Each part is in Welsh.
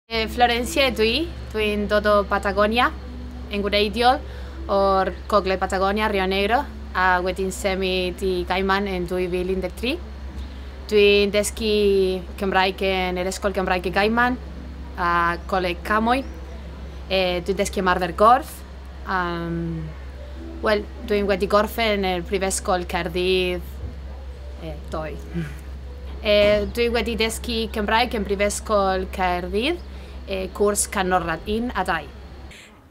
Florencia ydw i, dwi'n dod o Patagonia yn gwreiddiol, o'r Gogledd Patagonia, Rio Negro, a wedyn symud i Gaiman yn 2013. Dwi'n dysgu Cymraeg yn yr Ysgol Gymraeg y Gaiman a Coleg Camoy. Dwi'n dysgu ymarfer gorff. Wel, dwi'n wedi gorffen yn Prifysgol Caerdydd ddoe. Dwi wedi dysgu Cymraeg yn Prifysgol Caerdydd, cwrs canolradd 1 a 2.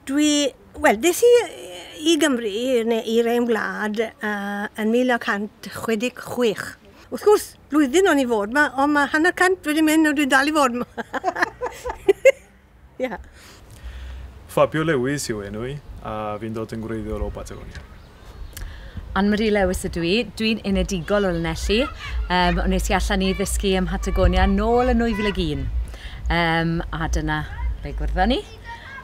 Dwi, wel, des i i Gymru, neu i'r ein wlad, yn 1966. Wrth gwrs, blwyddyn o'n i fod yma, ond mae 50 wedi mynd a dwi'n dal i fod yma. Yeah. Fabio Lewis yw enw i, a fi'n dod yn gwreiddiol o Patagonia. Anne-Marie Lewis ydw i, dwi'n enedigol o Lanelli, ond nes i allan i ddysgu ym Mhatagonia nôl yn 2001. A dyna le gwrddon ni,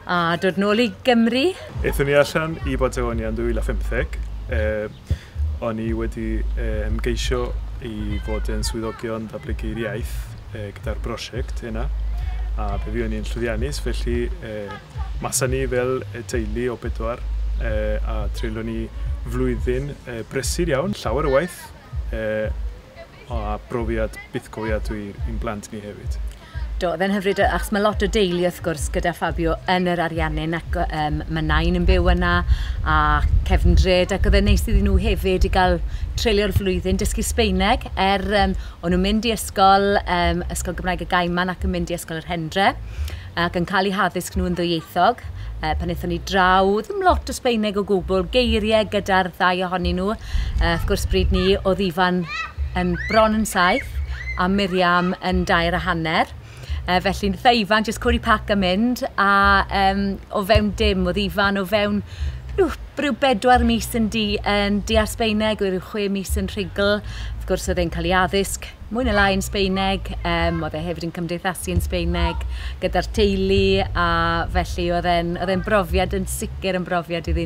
a dod nôl i Gymru. Aethon ni allan i Patagonia yn 2015. O'n i wedi ymgeisio i fod yn swyddogion datblygu'r iaith gyda'r brosiect yna. A fe fuon ni'n llwyddiannus, felly masa ni fel teulu o 4 a treulon ni flwyddyn brysur iawn, llawer o waith a brofiad bythgofiadwy i'n blant ni hefyd. Do, oedd e'n hyfryd, achos mae lot o deulu wrth gwrs gyda Fabio yn yr Ariannin ac mae nain yn byw yna a cefndryd, ac oedd e'n neis iddyn nhw hefyd i gael treulio'r flwyddyn dysgu Sbeineg, o'n nhw'n mynd i ysgol, Ysgol Gymraeg y Gaiman ac yn mynd i Ysgol yr Hendre, ac yn cael eu haddysg nhw yn ddwyieithog. Pan aethon ni draw, ddim lot o Sbeineg o gwbl, geiriau gyda'r ddau ohonyn nhw. Wrth gwrs bryd ni, oedd Ifan yn bron yn 7 a Miriam yn 2.5. Felly, nath Ifan jyst cwrdd pac a mynd, a o fewn dim, oedd Ifan o fewn rhyw 4 mis yn deall Sbeineg, rhyw 6 mis yn rhugl. Wrth gwrs, oedd e'n cael ei addysg mwy neu lai yn Sbeineg, oedd e hefyd yn cymdeithasu yn Sbeineg gyda'r teulu, a felly oedd e'n brofiad, yn sicr yn brofiad iddyn.